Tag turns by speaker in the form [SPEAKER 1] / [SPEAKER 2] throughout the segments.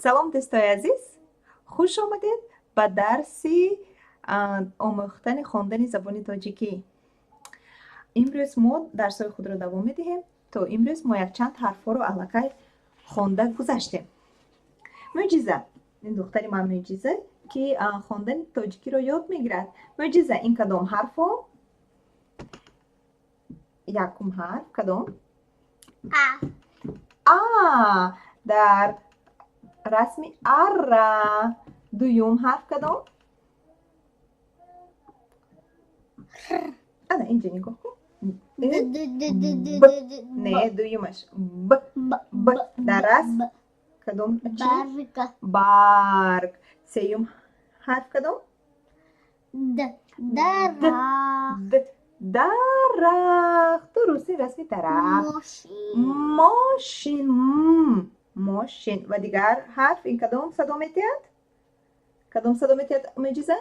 [SPEAKER 1] Салом, дӯстои азиз, хуш омадед ба дарси омӯхтани хондани забони тоҷикӣ. Имрӯз мо дарсҳои худро давом медиҳем. То имрӯз мо якчанд ҳарфҳоро аллакай хонда гузаштем. Мӯъҷиза, ин духтари ман Мӯъҷиза, ки хондани тоҷикиро ёд мегирад. Мӯъҷиза, ин кадом ҳарфҳо? Якум ҳарф кадом?
[SPEAKER 2] А.
[SPEAKER 1] А, дар расми арра. Дуюм ҳарф кадом? Ана инҷа нигоҳ кун.
[SPEAKER 2] Д Д Д Д Д
[SPEAKER 1] Б.
[SPEAKER 2] Д Д.
[SPEAKER 1] Не, дуюмаш б.
[SPEAKER 2] Б.
[SPEAKER 1] Б. Дар расм
[SPEAKER 2] Б.
[SPEAKER 1] кадом чи?
[SPEAKER 2] Барга.
[SPEAKER 1] Барг. Сеюм ҳарф кадом?
[SPEAKER 2] Д. Дарахт.
[SPEAKER 1] Д, дарахт. Дуруст, ин расми дарахт.
[SPEAKER 2] Мошин.
[SPEAKER 1] Мошин, мошин. Ва дигар ҳарф, ин кадом садо метиҳад? Кадом садо метиҳад, Мӯъҷиза?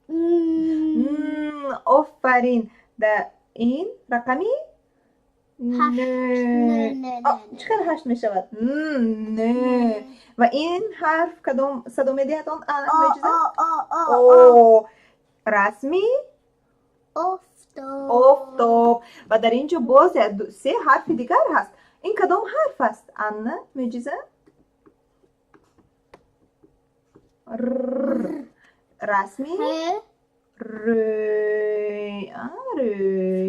[SPEAKER 2] М.
[SPEAKER 1] Офарин. Да, ин рақами
[SPEAKER 2] Ҳашт.
[SPEAKER 1] нӯ.
[SPEAKER 2] Не, не.
[SPEAKER 1] Чӣ хел ҳашт мешавад? Нӯ. Ва ин ҳарф кадом садо медиҳад он?
[SPEAKER 2] О.
[SPEAKER 1] Мӯъҷиза?
[SPEAKER 2] О, О, О, О.
[SPEAKER 1] О. Расми
[SPEAKER 2] Офтоб.
[SPEAKER 1] Офтоб. Ва дар ин ҷо боз се ҳарфи дигар ҳаст. Ин кадом ҳарф аст, Анна, Мӯъҷиза? Р. Расми
[SPEAKER 2] Ҳ.
[SPEAKER 1] Рӯй, рӯй.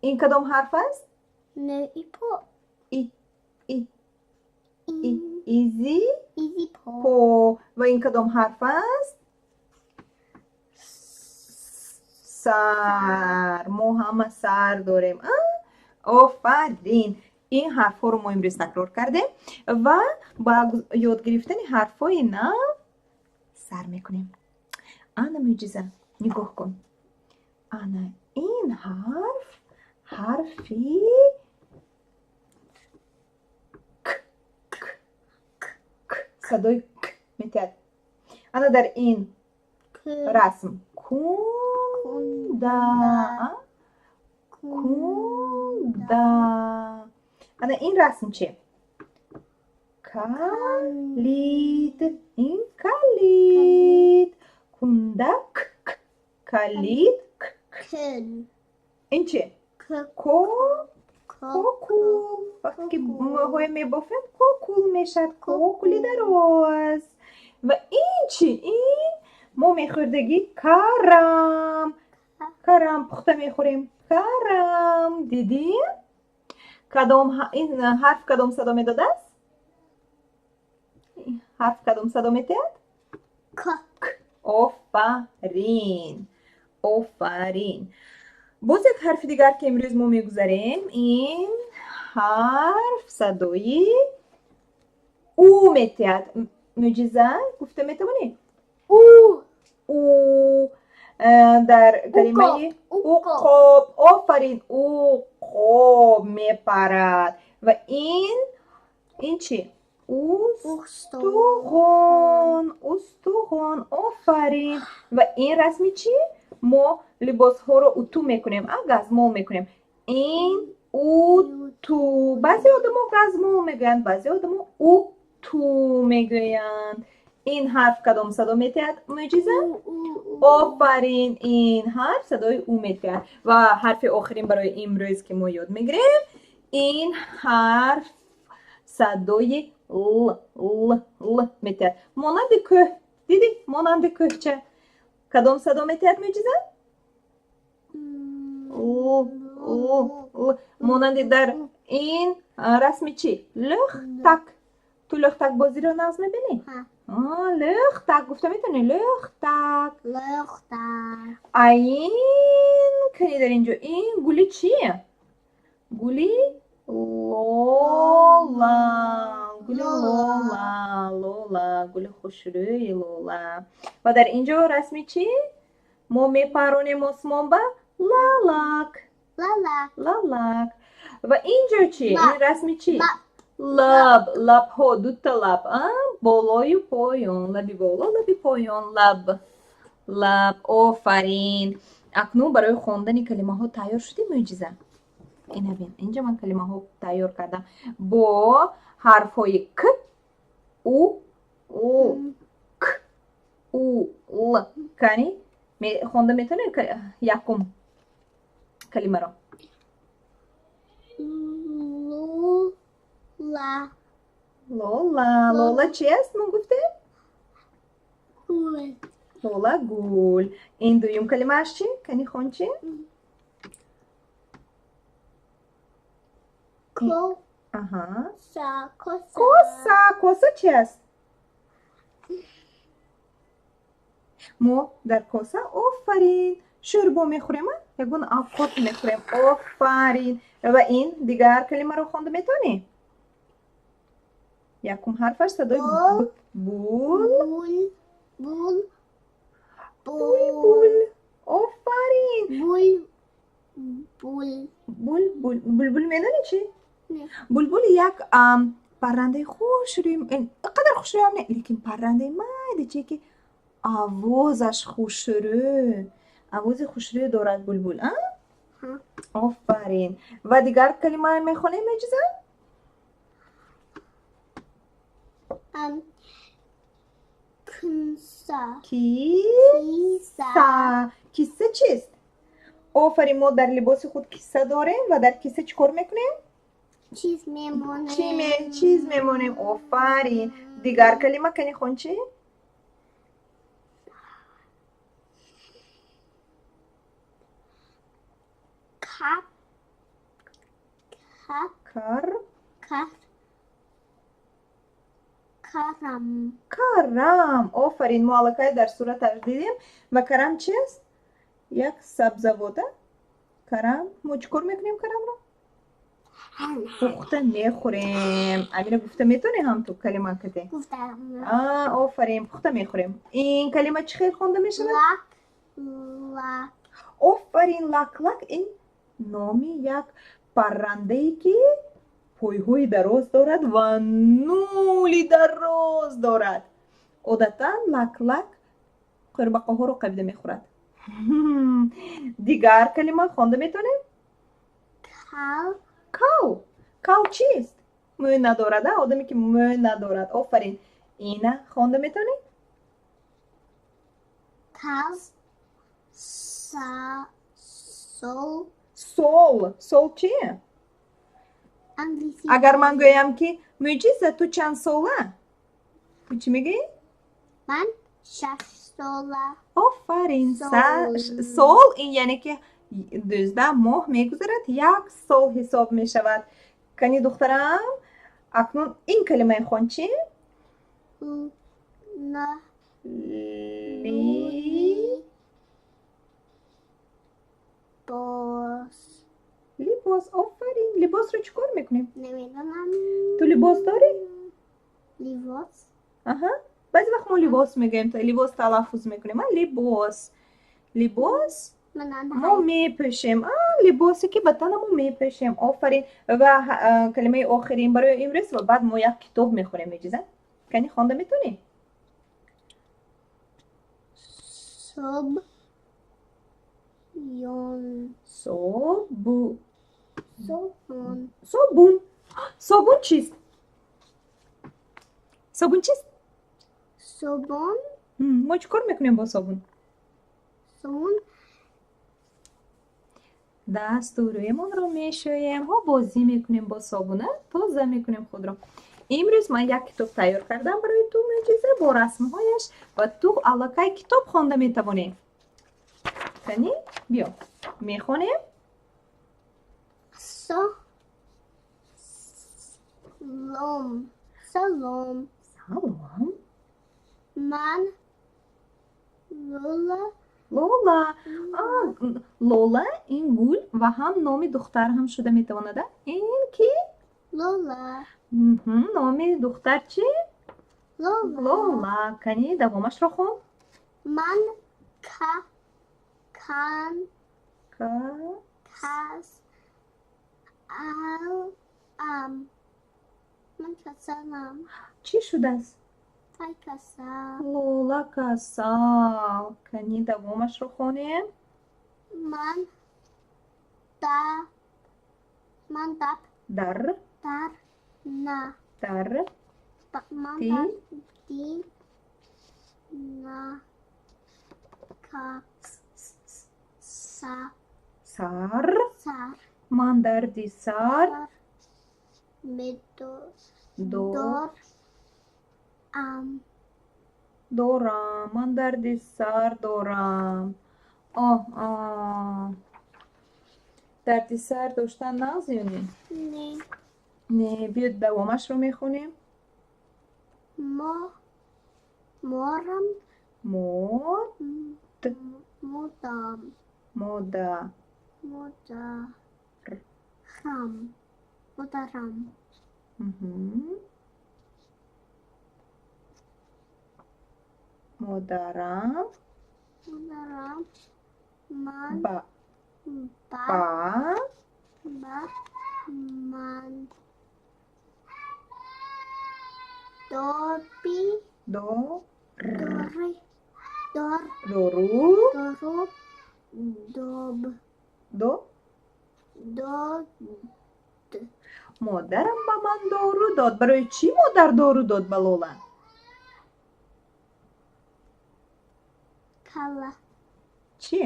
[SPEAKER 1] Ин кадом ҳарф аст?
[SPEAKER 2] Н. И по.
[SPEAKER 1] И, и, и, изи.
[SPEAKER 2] Изи по.
[SPEAKER 1] По. Ва ин кадом ҳарф аст? Сар. Мо ҳама сар дорем. Офарин. Ин ҳарфҳоро мо имрӯз такрор кардем ва ба ёд гирифтани ҳарфҳои нав сар мекунем. Ана, Мӯъҷиза, нигоҳ кун. Ана ин ҳарф ҳарфи к, к, к, садои к метиҳад. Ана дар ин
[SPEAKER 2] К.
[SPEAKER 1] расм кунда, кунда. Ана ин расм чи? Калид. Ин калид. Кунда к, к, калид к, к.
[SPEAKER 2] Кун.
[SPEAKER 1] Ин чи?
[SPEAKER 2] К.
[SPEAKER 1] Ко.
[SPEAKER 2] Ко.
[SPEAKER 1] Кокул. Вақте ки мӯҳое мебофем, кокул мешавад, кокули дароз. Ва ин чи? Ин мо мехӯрдагӣ карам. Карам пухта мехӯрем. Карам. Дидӣ? Кадом ин ҳарф кадом садо медодааст? Ҳарф кадом садо метиҳад?
[SPEAKER 2] К.
[SPEAKER 1] К. Офарин, офарин. Боз як ҳарфи дигар, ки имрӯз мо мегузарем, ин ҳарф садои у метиҳад. Мӯъҷиза, гуфта метавонӣ?
[SPEAKER 2] У.
[SPEAKER 1] У. Дар калимаи уқоб. Офарин, уқоб мепарад. Ва ин чи? Устухон, устухон. Офарин. Ва ин расми чӣ? Мо либосҳоро уту мекунем, а газмол мекунем. Ин уту. Баъзе одамо газмол мегӯянд, баъзе одамо уту мегӯянд. Ин ҳарф кадом садо метиҳад, Мӯъҷиза? Офарин, ин ҳарф садои у метиҳад. Ва ҳарфи охирин барои имрӯз, ки мо ёд мегирем, ин ҳарф садои л, л, л метиҳад, монанди кӯҳ. Дидӣ, монанди кӯҳча. Кадом садо метиҳад, Мӯъҷиза? Л, л, л. Монанди дар ин расми чӣ? Лӯхтак. Ту лӯхтак бозиро нағз мебинӣ? Лӯхтак гуфта метавонӣ? Лӯхтак.
[SPEAKER 2] Лӯхтак.
[SPEAKER 1] А ин кани, дар инҷо ин гули чие? Гули лола, гули лола, лола, гули хушрӯи лола. Ва дар ин ҷо расми чӣ? Мо мепаронем осмон ба лалак.
[SPEAKER 2] Лалак.
[SPEAKER 1] Лалак. Ва ин ҷо чӣ? Ин расми чӣ?
[SPEAKER 2] Лаб.
[SPEAKER 1] Лаб, лабҳо, дута лаб, болою поён, лаби боло, лаби поён, лаб, лаб. Офарин. Акнун барои хондани калимаҳо тайёр шудӣ, Мӯъҷиза? Ина бин, инҷа ман калимаҳо тайёр кардам бо ҳарфҳои к, у, Л, К, У, Л. Кани? Хонда метавонӣ якум калимаро?
[SPEAKER 2] Лола.
[SPEAKER 1] Лола. Лола чи аст, мо гуфтем?
[SPEAKER 2] Гул.
[SPEAKER 1] Лола гул. Ин дуюм калимааш чи? Кани, хон, чи?
[SPEAKER 2] Коса.
[SPEAKER 1] Коса. Коса чи аст? Мо дар коса, офарин, шӯрбо мехӯрем, ягон авқот мехӯрем. Офарин. Ва ин дигар калимаро хонда метавонӣ? Якум ҳарфаш садои бул.
[SPEAKER 2] Бул.
[SPEAKER 1] Булбул. Офарин.
[SPEAKER 2] Бул.
[SPEAKER 1] Бул. Бул. Булбул медонӣ чи? Булбул як паррандаи хушрӯй, қадар хушрӯям не, лекин паррандаи майдаче, ки овозаш хушрӯ, овози хушрӯ дорад булбул. А, офарин. Ва дигар калима мехонем, Меъҷиза?
[SPEAKER 2] Киса.
[SPEAKER 1] Киса. Киса чист? Офарин, мо дар либоси худ киса дорем ва дар киса чӣ кор мекунем?
[SPEAKER 2] Чиз мемонем.
[SPEAKER 1] Чиз мемонем. Офарин. Дигар калима, кани, хон, чи?
[SPEAKER 2] Кап. Кап.
[SPEAKER 1] Кар.
[SPEAKER 2] Кар. Карам.
[SPEAKER 1] Карам. Офарин, мо аллакай дар сураташ дидем. Ва карам чи аст? Як сабзавот, а? Карам, мо чӣ кор мекунем карамро? Пухта мехӯрем. Амина, гуфта метавонӣ ҳам ту калима кате?
[SPEAKER 2] Гуфтам.
[SPEAKER 1] Офарин, пухта мехӯрем. Ин калима чӣ хел хонда мешавад?
[SPEAKER 2] Лак. Лак.
[SPEAKER 1] Офарин, лак-лак ин номи як паррандае, ки пойҳои дароз дорад ва нули дароз дорад. Одатан лак-лак қурбақаҳоро қабида мехӯрад. Дигар калима хонда метавонем?
[SPEAKER 2] Кал.
[SPEAKER 1] Кал. Кал чист? Мӯй надорад, а, одаме ки мӯй надорад. Офарин. Ина хонда метавонед?
[SPEAKER 2] Кал. Са. Сол.
[SPEAKER 1] Сол. Сол чие?
[SPEAKER 2] Англиси.
[SPEAKER 1] Агар ман гӯям, ки Мӯъҷиза, ту чанд сола, ту чӣ мегӯӣ?
[SPEAKER 2] Ман 6 сола.
[SPEAKER 1] Офарин.
[SPEAKER 2] Сол.
[SPEAKER 1] Сол ин яъне ки 12 моҳ мегузарад, як сол ҳисоб мешавад. Кани, духтарам, акнун ин калимаи хон, чи?
[SPEAKER 2] Л. На.
[SPEAKER 1] Ли.
[SPEAKER 2] Бос.
[SPEAKER 1] Либос. Офарин. Либосро чӣ кор мекунем?
[SPEAKER 2] Намедонам.
[SPEAKER 1] Ту либос дорӣ?
[SPEAKER 2] Либос.
[SPEAKER 1] Аҳа, баъзе вақт мо либос мегӯем, либос талаффуз мекунем, а, либос, либос.
[SPEAKER 2] Ман
[SPEAKER 1] Мо мепӯшем, а, либосе, ки ба танамо мепӯшем. Офарин. Ва калимаи охирин барои имрӯз, ва баъд мо як китоб мехонем. Меъҷиза, кани, хонда метавонӣ?
[SPEAKER 2] Соб. Ён.
[SPEAKER 1] Собу.
[SPEAKER 2] Собун.
[SPEAKER 1] Собун. Собун чист? Собун чист?
[SPEAKER 2] Собун.
[SPEAKER 1] Мо чӣ кор мекунем бо собун?
[SPEAKER 2] Собун.
[SPEAKER 1] Дасту рӯямонро мешӯем, ҳо, бозӣ мекунем бо собуна, тоза мекунем худро. Имрӯз ман як китоб тайёр кардам барои ту, Мӯъҷиза, бо расмҳояш, ва ту аллакай китоб хонда метавонӣ. Кани, биё, мехонем.
[SPEAKER 2] Со. Лом. Салом.
[SPEAKER 1] Салом.
[SPEAKER 2] Ман. Лола.
[SPEAKER 1] Лола. Лола ин гул ва ҳам номи духтар ҳам шуда метавонад, а? Ин ки?
[SPEAKER 2] Лола.
[SPEAKER 1] Номи духтар чи?
[SPEAKER 2] Лола.
[SPEAKER 1] Лола. Кани, давомашро хон.
[SPEAKER 2] Ман. Ка. Кан.
[SPEAKER 1] Ка.
[SPEAKER 2] Кас. Ал. Ам. Ман касалам.
[SPEAKER 1] Чӣ шудааст?
[SPEAKER 2] Ай, касал.
[SPEAKER 1] Лола касал. Кани, давомашро хонем.
[SPEAKER 2] Ман. Да. Ман дап.
[SPEAKER 1] Дар.
[SPEAKER 2] Дар. На.
[SPEAKER 1] Дар.
[SPEAKER 2] Ман
[SPEAKER 1] Ти?
[SPEAKER 2] Дарди на ка са
[SPEAKER 1] Сар.
[SPEAKER 2] Сар.
[SPEAKER 1] Ман дарди сар.
[SPEAKER 2] Сар медо
[SPEAKER 1] До.
[SPEAKER 2] Дор ам.
[SPEAKER 1] Дорам. Ман дарди сар дорам. Оҳ, оҳ. Дарди сар доштан нағз ё не?
[SPEAKER 2] Не.
[SPEAKER 1] Не, биёд давомашро мехонем.
[SPEAKER 2] Мо морам.
[SPEAKER 1] Мо. Д.
[SPEAKER 2] Модам.
[SPEAKER 1] Мода.
[SPEAKER 2] Мода. Храм. Модарам.
[SPEAKER 1] Мгм. Модарам.
[SPEAKER 2] Модарам. Ман.
[SPEAKER 1] Ба.
[SPEAKER 2] Ба.
[SPEAKER 1] Ба.
[SPEAKER 2] Ба. Ман. Доби.
[SPEAKER 1] До.
[SPEAKER 2] Дори. Дор.
[SPEAKER 1] Дору.
[SPEAKER 2] Дору. Доб.
[SPEAKER 1] До.
[SPEAKER 2] Дод.
[SPEAKER 1] Модарам ба ман дору дод. Барои чӣ модар дору дод ба Лола?
[SPEAKER 2] Кала.
[SPEAKER 1] Чӣ?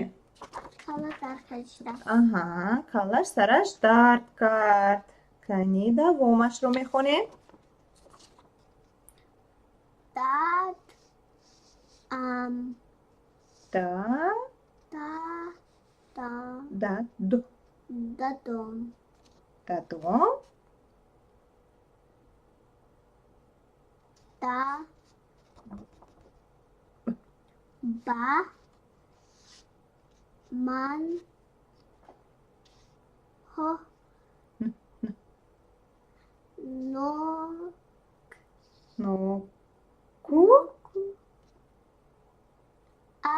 [SPEAKER 2] Кала дар кашида.
[SPEAKER 1] Аҳа, каллаш сараш дард кард. Кани давомашро мехонем.
[SPEAKER 2] Дад. Ам.
[SPEAKER 1] Да.
[SPEAKER 2] Да. Да.
[SPEAKER 1] Да. Д.
[SPEAKER 2] Дадом.
[SPEAKER 1] Дадом.
[SPEAKER 2] Да. Ба. Ман. Хо.
[SPEAKER 1] Н. Н.
[SPEAKER 2] Но.
[SPEAKER 1] Ноку.
[SPEAKER 2] А.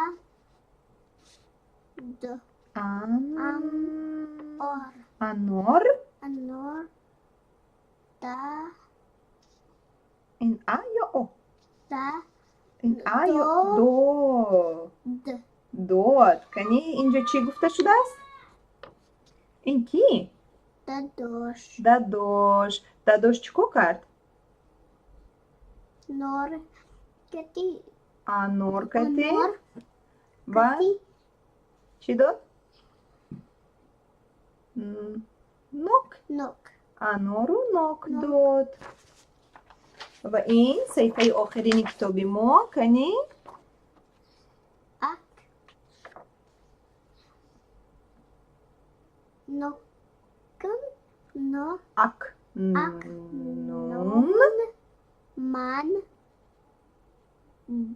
[SPEAKER 2] Д.
[SPEAKER 1] Ан.
[SPEAKER 2] Ор.
[SPEAKER 1] Анор.
[SPEAKER 2] Анор. Да.
[SPEAKER 1] Ин а ё о?
[SPEAKER 2] Да.
[SPEAKER 1] Ин а ё до?
[SPEAKER 2] Д.
[SPEAKER 1] Дод. Кани инҷо чӣ гуфта шудааст? Ин кӣ?
[SPEAKER 2] Дадош.
[SPEAKER 1] Дадош. Дадош чӣ кор кард?
[SPEAKER 2] Нор. Кати.
[SPEAKER 1] Анор кати.
[SPEAKER 2] Анор.
[SPEAKER 1] Ва
[SPEAKER 2] Кати.
[SPEAKER 1] чӣ дод? Нок.
[SPEAKER 2] Нок.
[SPEAKER 1] Анору нок
[SPEAKER 2] Нок.
[SPEAKER 1] дод. Ва ин саҳифаи охирини китоби мо. Кани?
[SPEAKER 2] Ак. Нокн. Но.
[SPEAKER 1] Ак.
[SPEAKER 2] Ак.
[SPEAKER 1] Нун.
[SPEAKER 2] Ман.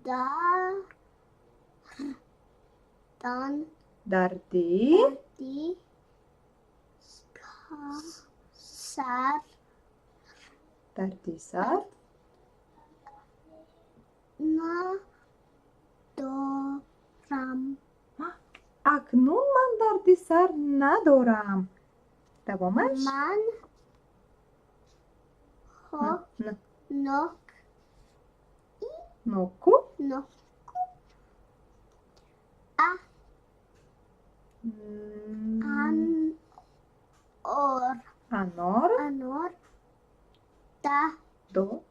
[SPEAKER 2] Да. Дан.
[SPEAKER 1] Дарди.
[SPEAKER 2] Ди. Ка. Сар.
[SPEAKER 1] Дарди сар.
[SPEAKER 2] На. Дорам.
[SPEAKER 1] Акнун ман дарди сар надорам. Давомаш?
[SPEAKER 2] Ман. Хо.
[SPEAKER 1] Н.
[SPEAKER 2] Нок.
[SPEAKER 1] Ноку.
[SPEAKER 2] Ноку. А. Ан. Ор.
[SPEAKER 1] Анор.
[SPEAKER 2] Анор. Да.
[SPEAKER 1] До.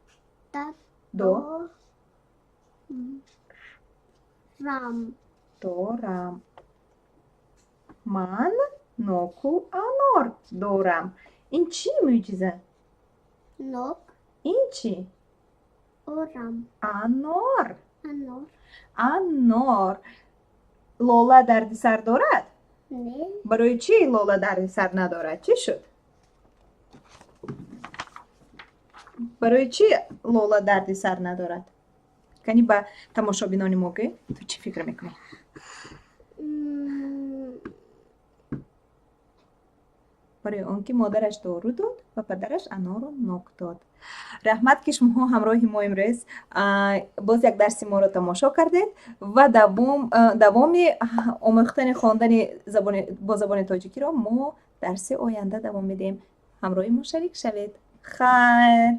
[SPEAKER 2] Да.
[SPEAKER 1] До.
[SPEAKER 2] Рам.
[SPEAKER 1] Дорам. Ман ноку анор дорам. Ин чӣ мӯъҷиза?
[SPEAKER 2] Нок.
[SPEAKER 1] Ин чӣ?
[SPEAKER 2] Орам.
[SPEAKER 1] Анор.
[SPEAKER 2] Анор.
[SPEAKER 1] Анор. Лола дарди сар дорад?
[SPEAKER 2] Не.
[SPEAKER 1] Барои чӣ Лола дарди сар надорад? Чӣ шуд? Барои чӣ Лола дарди сар надорад? Кани ба тамошобинони мо гӯй, ту чӣ фикр мекунӣ? Барои он ки модараш дору дод ва падараш анору нок дод. Раҳмат, ки шумоҳо ҳамроҳи мо имрӯз боз як дарси моро тамошо кардед ва давоми омӯхтани хондани бо забони тоҷикиро мо дарси оянда давом медиҳем. Ҳамроҳи мо шарик шавед. Хайр.